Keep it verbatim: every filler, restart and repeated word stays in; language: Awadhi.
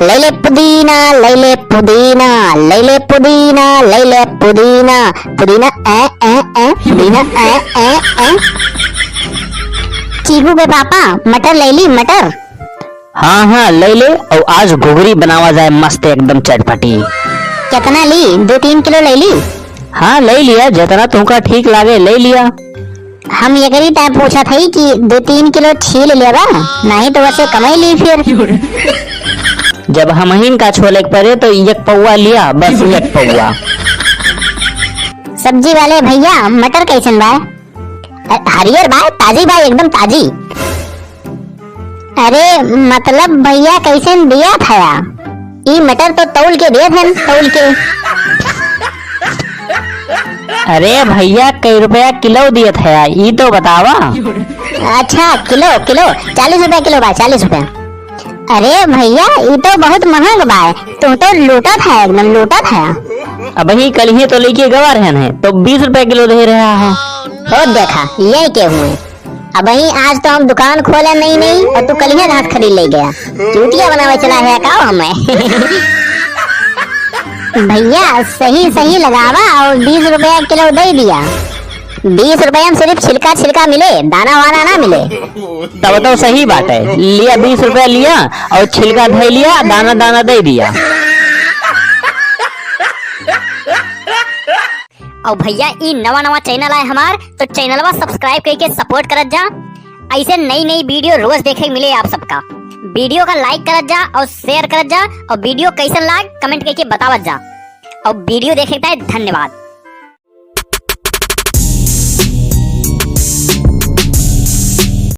लैले पुदीना, लैले पुदीना, लैले पुदीना, लैले पुदीना, पुदीना ए, ए, ए, पुदीना ए, ए, ए। चीकू के पापा, मटर लैली, मटर? हाँ, हाँ, लैले, अउ आज घुघरी बनावा जाए मस्त एकदम चटपटी। केतना ली? दो तीन किलो लैली? हाँ, लइ लिया, जेतना तुहका ठीक लागे, लइ लिया। हम एकरी ताईं पूछत हई कि दो तीन किलो छील लेबा, नाहीं तो वैसे कमाई ली फिर। जब हमहिन का छोले के परे तो एक पौवा लिया, बस एक पौवा। सब्जी वाले भैया, मटर कैसन बा? अ, हरियर बा, ताजी बा, एकदम ताजी। अरे, मतलब भैया, कैसे दिया था? ई मटर तो तौल के दिए थे, तौल के। अरे भैया, कई रुपया किलो दिए थे, ई तो बतावा। अच्छा, किलो, किलो, चालीस रुपया किलो बा, चालीस रुपया। अरे भैया, ई तो बहुत महंग बा, तू तो लूटत है, एकदम लूटत है। अबही कलिहे तो लेके गवा रहन है, तो बीस रुपया किलो दे रहा है। हो देखा, ये के हुए। अबही आज तो हम दुकान खोले नहीं, नहीं, और तू कलिहे घास खरीद ले गया। चूतिया बनावे चला है का हमें? भैया, सही, सही लगावा और बीस रुपया किलो दे दिया। बीस रुपया में सिर्फ छिलका, छिलका मिले, दाना वाना ना मिले। तब तो सही बात है, लिया बीस रुपया लिया और छिलका धइ लिया, दाना, दाना दे दिया। और भैया, ई नवा नवा channel आए हमार, तो channelवा subscribe करके support करत जा। ऐसे नई नई video रोज देखे के मिले आप सबका। Video का like करत जा और share करत जा और video कैसन लाग comment करके बतावत जा। और video देखे के ताईं धन्यवाद।